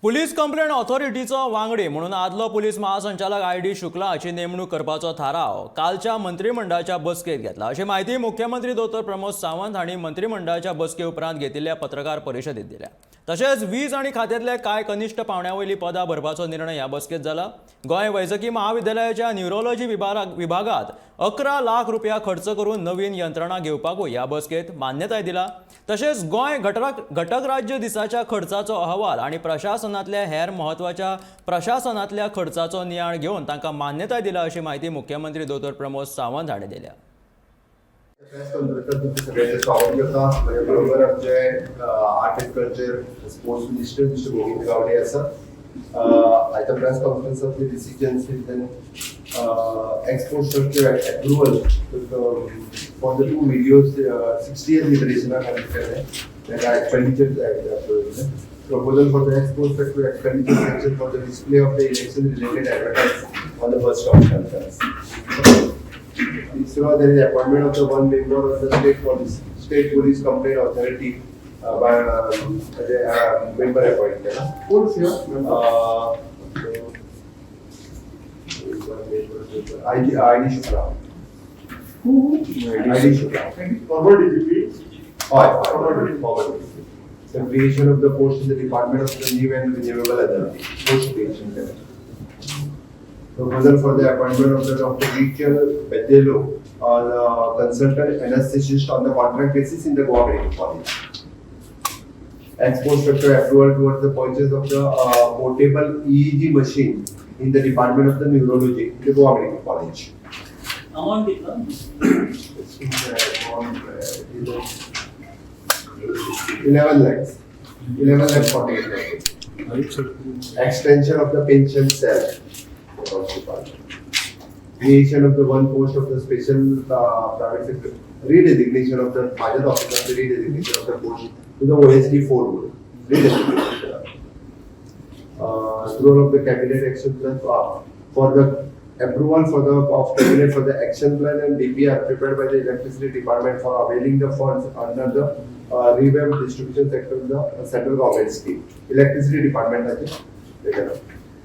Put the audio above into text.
Police complaint ऑथॉरिटीचो वांगडी म्हणून आदलो पुलीस महासंचालक I D Shukla हाची नेमणूक करपाचो थाराव कालच्या मंत्रिमंडळाच्या बसकेत घेतला, अशी माहिती मुख्यमंत्री दोतोर प्रमोद सावंत हांणी मंत्रिमंडळाच्या बसके उपरांत घेतिल्ल्या पत्रकार परिशदेत दिल्या. तशेंच वीज आनी खात्यांतल्या कांय कनिश्ठ पावंड्या वयलीं पदां भरपाचो निर्णय ह्या बसकेत जाला. गोंय वैजकी महाविद्यालयाच्या न्युरोलॉजी विभागात 11 लाख रुपया खर्च करून नवीन यंत्रणा घेवपाकूय ह्या बसकेत मान्यताय दिला. तशेंच गोंय घटक राज्य दिसाच्या खर्चाचो अहवाल आनी प्रशासनातल्या हेर म्हत्वाच्या प्रशासनातल्या खर्चाचो नियाळ घेवन तांकां मान्यताय दिला, अशी माहिती मुख्यमंत्री दोतोर प्रमोद सावंत हांणी दिल्या. प्रेस कॉन्फरन्सात तुमचे सगळ्यांचे स्वागत करता. म्हज्या बरोबर आमचे Art and Culture, Sports Minister Mister Govind Gawade आसा. आयच्या press कॉन्फरन्सातले decisions, then ex post approval for the two videos, 60th लिबरेशना खातीर केलें ताका एक्सपेंडिचर जाय. Proposal for the ex post facto expenditure sanction for the display of the election related advertise on the bus stop shelters. तिसरो, there is appointment of the one member of the state police complaint authority by the member appoint केला. कोण sir? IG ID Shukla. Who? ID Shukla. Former DGP. हय, former DGP. The creation of the post in the Department of the New and Renewable Energy. Post creation केला. Proposal for the appointment of the Dr. Richard Bedelo on consultant anesthetist on the contract basis in the Goa Medical College. Ex post facto approval towards the purchase of the portable EEG machine in the Department of the Neurology in the Goa Medical College. Amount कितना? It's 11 lakhs, 11 lakh 48 lakhs. Extension of the pension cell. Accounts department. Creation of the one post of the special private sector, redesignation of the budget officer, redesignation of the post to the OSD 4 role. Redesignation. Approval of the cabinet action plan for the approval for the of cabinet for the action plan and DPR prepared by the Electricity Department for availing the funds under the revamped distribution sector of the central government scheme. Electricity Department हाचे.